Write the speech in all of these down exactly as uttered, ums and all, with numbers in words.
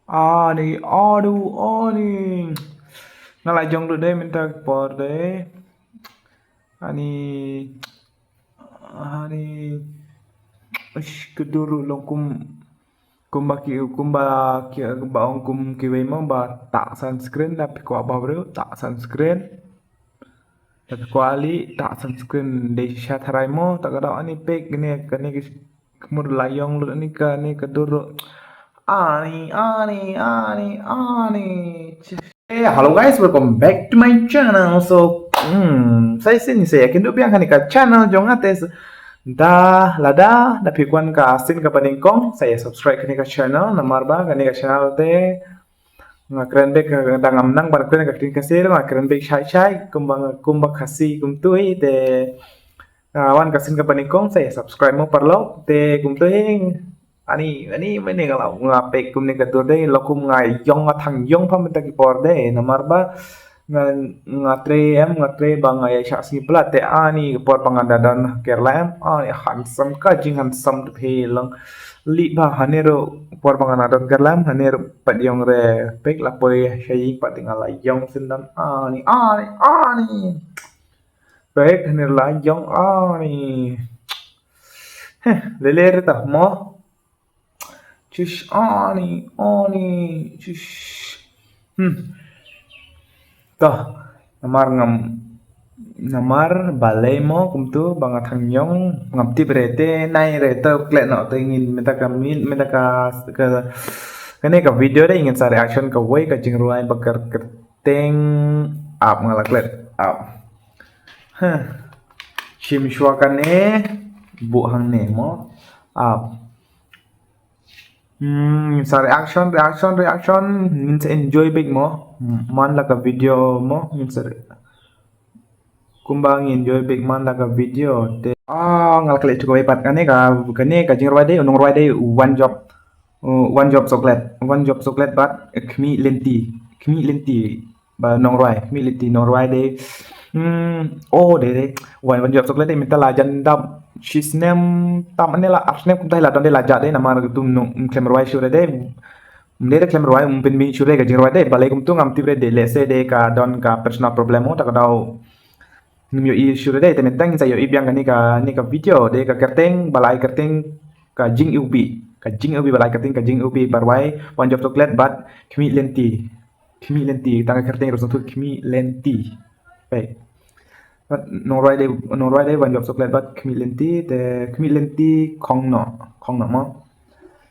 Ani, aduh, ani. Nga la jong lut dei mynta ki por dei. Ani, ani. Ish, ka dur ruh long kum, kumba ki, kumba ki, kumba ong kum kiwei mo ba tah sunscreen, da phi kwah ba briew tah sunscreen. Da phi kwah lih tah sunscreen dei shisha tharai mo, ta ka daw ani pek kane, kane ki mut la jong lut ani ka, ani ka dur ruh. Ani, ani, ani, ani. Eh, hello guys, welcome back to my channel. So, hmm, sa shisien sa ïakynduh biang ha kane ka channel jong nga te. Da, lada, da phi kwah ka sien kaba nyngkong, sa ïa subscribe ha kane ka channel, namar ba kane ka channel te nga kren beit, ka dang ngam nang ban kren ka ktien Khasi, nga kren beit shai shai, kumba, kumba Khasi kumtu hi te. Ah, wan ka sien kaba nyngkong sa ïa subscribe mo paralok te kumtu hi. Ani, ani, mane nga la, nga pek kumne ka dur dei, la kum nga jong, nga thang jong pha mynta ki por dei, namar ba nga, nga trei em, nga trei ba nga ïa shah sngi palat te ani ka por ba nga da don Kerala em, ani handsome, ka jing handsome te phi long. Lih ba hane ruh por ba nga da don Kerala em, hane ruh pat jong re pek la poi sha ïing pat te nga la jong sien don ani, ani, ani. Baik, hane la jong ani. Heh, lele re ta mo. Chish, ani, ani, chish. Hmm. Toh, namar ngam, namar balei mo kumtu ba nga thang jong, ngam tip re te, nai re te, klet noh te ngin mynta ka min, mynta ka, ka, kane ka video dei ngin sa reaction kawei ka jingrwai ba ker, ker teng ap nga la klet ap. Huh. Shim shuwa kane buh hangne mo. Ap. Hmm, sa reaction, reaction, reaction. Ngin sa enjoy beit mo. Hmm, man la ka video mo. Ngin sa re-, kumba ngin enjoy beit man la ka video. Te, ah, nga la klet ïa kawei pat kane ka, kane ka jingrwai dei, u nongrwai dei, One Job. Uh, One Job Chocolate, One Job Chocolate bad, eh, Khmih Lynti, Khmih Lynti, ba nongrwai, Khmih Lynti nongrwai dei. Hmm, oh, dei, dei. One, One Job Chocolate dei mynta la jan dap shisnem tam ne la arsnem kumta la don dei la jah dei namar tum nung khlem rwai shuh dei. Mynta dei khlem rwai, um pynmih shuh dei ka jingrwai dei, balei kumtu ngam tip re dei, lehse dei ka don ka personal problem mo, ta ka daw ngim ïohi shuh re dei, te mynta ngin sa ïohi biang kane ka, kane ka video dei ka kyrteng, ba la ai kyrteng ka Jingiwbih, ka Jingiwbih, ba la ai kyrteng ka Jingiwbih, ba rwai One Job Chocolate bad Khmih Lynti, Khmih Lynti, tang ka kyrteng ruh sngewthuh Khmih Lynti. Peit. Nongrwai dei, nongrwai dei One Job Chocolate bad Khmih Lynti, te Khmih Lynti khong noh, khong noh mo.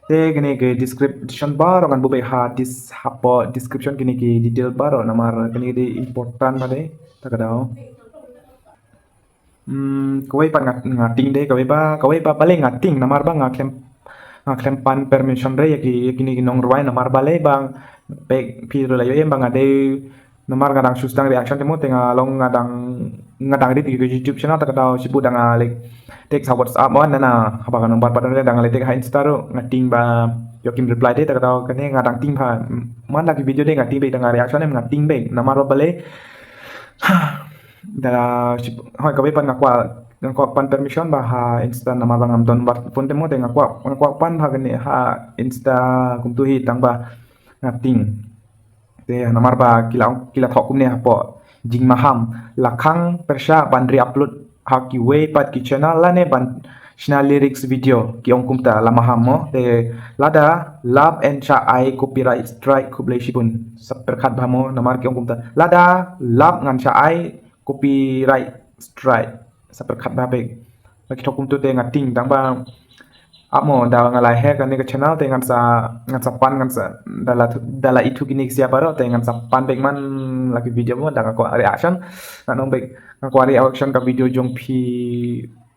Te kane ka description bar ngan buh beit ha dis-, hapoh description kine ki detail baroh namar kine ki dei important ba dei, ta ka daw. Hmm, kawei pat nga, nga ting dei, kawei ba, kawei ba balei nga ting namar ba nga khlem, nga khlem pan permission re ïa ki, ïa kine ki nongrwai namar balei ba peit phi ruh la ïohi em ba nga dei namar nga dang shu sdang reaction te mo te nga long nga dang, nga dang rit ïa ka YouTube channel ta ka daw shibun dang nga leh text ha WhatsApp mo na na haba ka number pat dang leh text ha Insta ruh nga ting ba ïoh kim reply te ta ka daw kane nga dang ting ba man la ki video dei nga ting beit dang nga reaction em nga ting beit namar ba balei da shib-, hoi kawei pat nga kwah, nga kwah pan permission ba ha Insta namar ba ngam don number phone te mo te nga kwah, nga kwah pan ba kane ha Insta kumtu hi tang ba nga ting. Te namar ba ki la, ki la thoh kumne hapoh jingmaham la khang pyrshah ban re-upload ha kiwei pat ki channel lane ban shna lyrics video ki ong kumta la maham mo. Te lada lap yn shah ai copyright strike khublei shibun. Sa pyrkhat bha mo namar ki ong kumta. Lada lap ngan shah ai copyright strike. Sa pyrkhat bha beit. Ba ki thoh kumtu te nga ting tang ba ap mo da nga la hack kane ka channel te ngan sa, ngan sa pan ngan sa da la, da la ithuh kine ki sia baroh te ngan sa pan beit man la ki video mo da nga kwah reaction. Nga nong beit nga kwah reaction ka video jong phi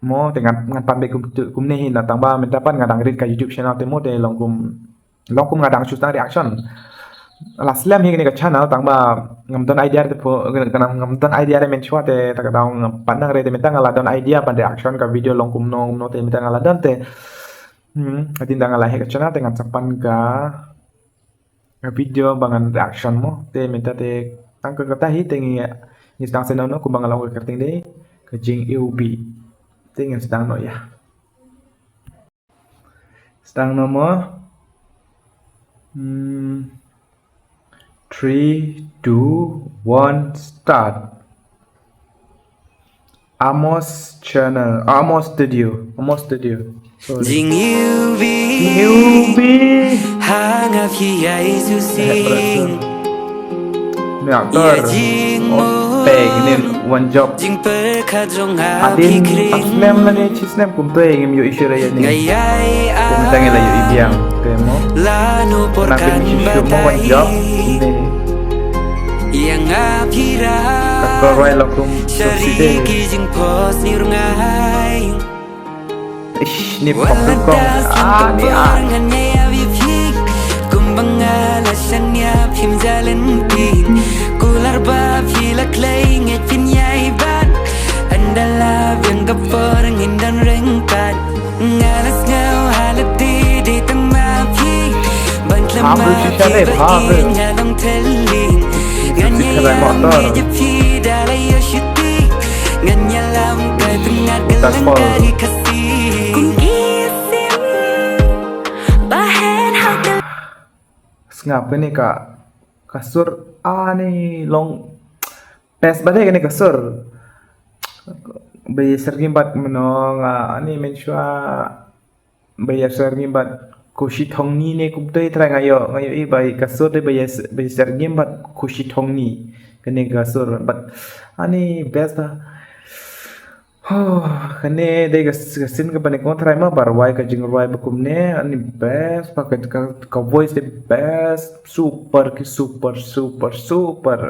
mo te ngan, ngan pan beit kumtu, kumne hi na tang ba mynta pat nga dang rit ka YouTube channel te mo te long kum long kum nga dang shu sdang reaction. La slem hi kane ka channel tang ba ngam don idea te pho, ngam, ngam don idea re mynshuwa te ta ka daw ngam pat nang re te mynta nga la don idea ban reaction ka video long kumno kumno te mynta nga la don te. Hmm, hadien da nga la hack ka channel te ngan sa pan ka, ka video ba ngan reaction mo te mynta te tang ka kata hi te ngi, ngi sdang seh noh kumba nga la ong ka kyrteng dei ka Jingiwbih. Te ngin sdang noh ïa. Sdang noh mo. Hmm. Three, two, one, start. Amos channel, Amos studio, Amos studio. Sorry. Jing U B. Jing U B. Hang a phi ai su sing. Ni actor. Oh, pek ni one job. Jing per ka jong a. Adin phi kring. Asnem lane chisnem kumto ngim ïohi shuh ïa ni. Ngai ai. Kumta ngi la ïohi biang. Te mo. Lano por kan batai. Ïa nga phi ra. Ka korwai lokum. Shariki jingpos ni rngai. Ish, ni pop tu kong. Ah, ni ah. Ngan ïa ïa phi. Kum ba nga la shaniah phim jalen phi. Kular ba phi la klei ngeit phin ïai ban. Ynda la biang ka por ngin don ryngkat. Nga la sngew ha lade dei tang ma phi. Ban khlem ma phi ba ïeit nga long thylliej. Ngan ïa ïam ïeit ïa phi da la ïoh shuti. Ngan ïalam kai pyngngad ka lyngkar ri Khasi. Kum ki sim ba hen ha ka. Sngap kane ka, ka sur ani long. Best ba dei kane ka sur. Ba ïa syrngim bad mynno nga ani mynshuwa. Ba ïa syrngim bad Khushi Thongni ne kumta trai nga ïoh, nga ïohi ba ka sur dei ba ïa, ba ïa syrngim bad Khushi Thongni. Kane ka sur bad ani best ba. Huh, kane dei ka, ka scene kaba nyngkong trai ma ba rwai ka jingrwai ba kumne, ani best ba ka, ka, ka voice dei best, super ki super, super, super.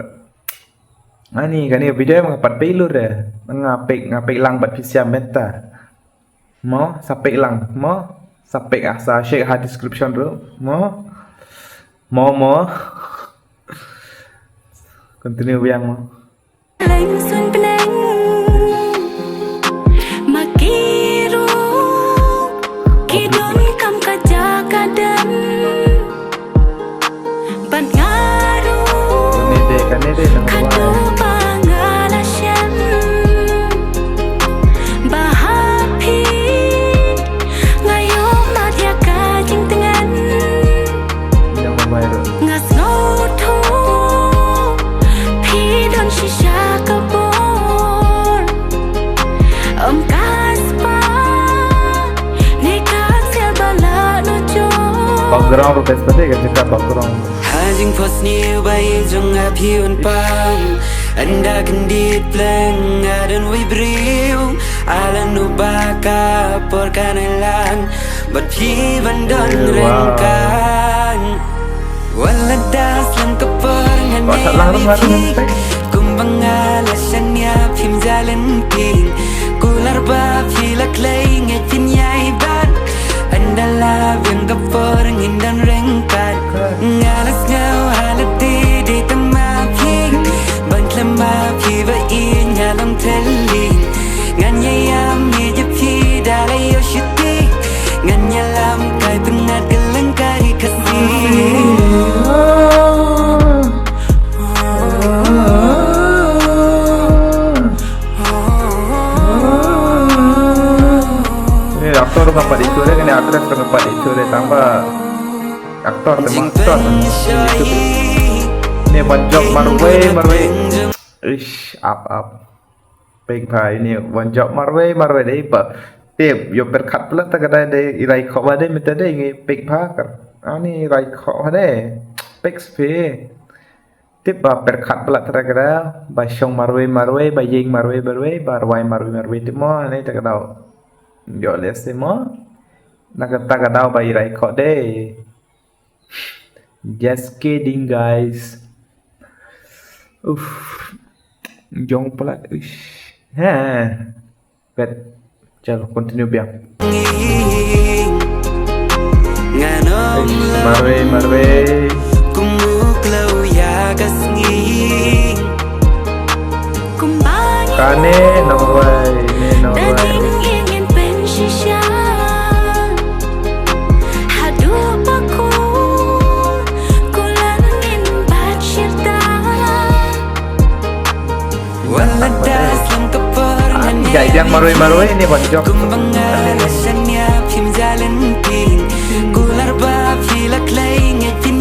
Ani kane video ma nga pat peit lut re, nga peit, nga peit lang bad phi siam mynta. Mo, sa peit lang, mo, sa peit ah, sa check ha description ruh, mo, mo, mo. Continue biang mo. Leng sun bneng, ma ki ruh, ki don kam ka jaka dem. Ban nga ruh. Kane dei, kane dei number one. Katu ba nga la shem. Ba ha phi. Nga ïoh mad ïa ka jingtngen. Number one. Nga sngewthuh. Phi don shisha ka bor. Ym ka spah. Ne ka ksiar ba la nujor. Background ruh best ba dei ka jaka background. Ha jingpos ni u bai jong nga phi un pang. Ynda kyndit pleng nga don wei briew. Alan u ba ka por kan ïalan. Bad phi ban don ryngkat. Wat la da slem ka por ngan ïa ïam ïa phi. Kum ba nga la shaniah phim jalen phi. Kular ba phi la klei ngeit phin ïai ban. Ynda la biang ka por ngin don ryngkat. Nga la sngew ha lade dei tang ma phi. Ban khlem ma phi ba ïeit nga long thylliej. Ngan ïa ïam ïeit ïa phi da la ïoh shuti. Ngan ïalam kai pyngngad ka lyngkar ri Khasi. Ni actor ruh nga pat ïeit shuh re, ni actress ruh nga pat ïeit shuh re, tang ba actor te ma actor. Ni ban jop marwei marwei. Ish, ap ap. Peit bha ine wan jop marwei marwei dei ba. Tip ïoh pyrkhat palat ta ka dei dei i Raikhoh ba dei mynta dei ngi peit bha ka. Ani Raikhoh ba dei. Peit spe. Tip ba pyrkhat palat ta ka dei ba shong marwei marwei ba ïeng marwei marwei ba rwai marwei marwei tip mo ani ta ka dei. Ïoh leh spe mo. Na ka ta ka dei ba i Raikhoh dei. Just kidding, guys. Uff. Jong palat. Uish. Ha. Bet. Chalo, continue biang. Uish, marwei, marwei. Kane nongrwai, ne nongrwai. Jai biang marwei marwei ni ban jop. Kular ba phi la klei ngeit phin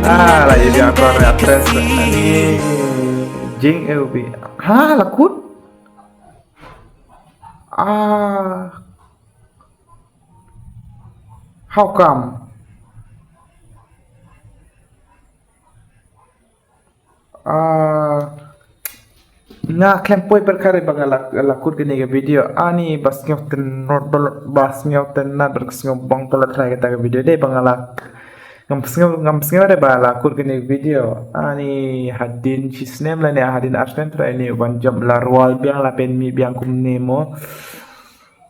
Ah, la ïa ïa aktor ïa actress. Jing Eun Bi. Ha, la kut. Ah. How come? Ah, nga khlem poi pyrkhat re ba nga la, la kut kane ka video. Ani ba sngewtynnat, ba sngewtynnat, ba sngewbang palat kane kata ka video dei ba nga la, ngam sngew, ngam sngew re ba la kut kane ka video. Ani hadien shi snem lane hadien ar snem trai ni ban jump la rwal biang, la pynmih biang kumne mo.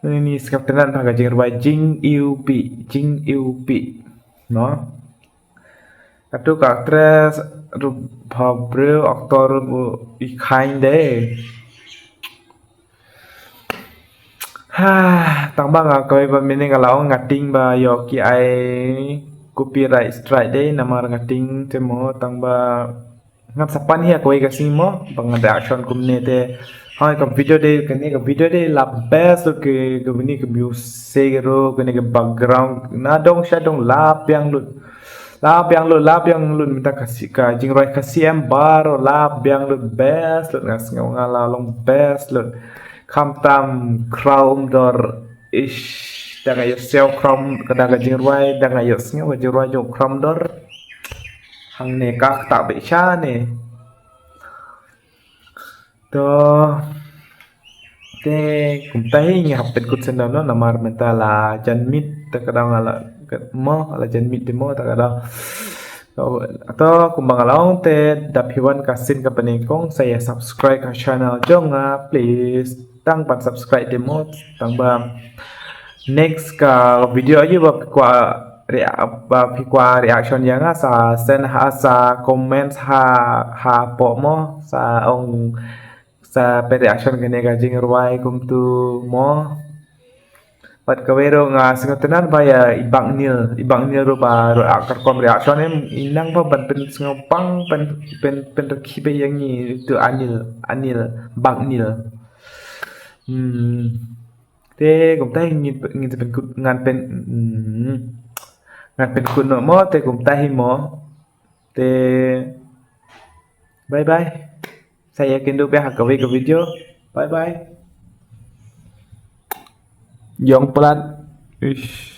Ni sngewtynnat ba ka jingrwai Jing Eun Bi, Jing Eun Bi. No. Katu ka actress ruh ba briew, actor ruh i khaiñ dei. Ha, tang ba nga kawei ba mynne nga la ong nga tieng ba ïoh ki ai copyright strike dei, namar nga tieng te mo, tang ba ngam sa pan hi ha kawei ka sngi mo ba ngan reaction kumne te. Ha ka video dei, kane ka video dei la best lut, ki, ki bini ki music ruh, kane ka background na dong sha dong la biang lut. La biang lut, la biang lut mynta ka si, ka jingrwai ka C M baroh la biang lut, best lut, nga sngew nga la long best lut. Khamtam Khraw Umdor, ish, da nga ïohsngew Khraw, ka da ka jingrwai, da nga ïohsngew ka jingrwai jong Khraw Umdor. Hangne ka kata be sha ne. To. Te kumta hi ngi hap pynkut sngewdon no, namar mynta la jan miet, ta ka daw nga la, mo, la jan miet te mo, ta ka daw. To, to kumba nga la ong te, da phi wan ka sien ka pynïaid kong, sa ïa subscribe ka channel jong nga, please. Tang ban subscribe te mo, tang ba next ka video aïu ba phi kwah rea-, ba phi kwah reaction ïa nga, sa send ha, sa comment ha, hapoh mo, sa ong, sa pynreaction kane ka jingrwai kumtu mo. Bad kawei ruh nga sngewtynnat ba ïa i Bah Nil, i Bah Nil ruh ba ruh ka rukom reaction em, i nang ba ban pynsngewbang, pyn, pyn, pynrkhie beit ïa ngi tu Anil, Anil, Bah Nil. Hmm. Te kumta hi ngin, ngin pynkut, ngan pyn, hmm. Ngan pynkut noh mo, te kumta hi mo. Te bye bye. Sa ïakynduh biang ha kawei ka video. Bye bye. Ïong palat. Ish.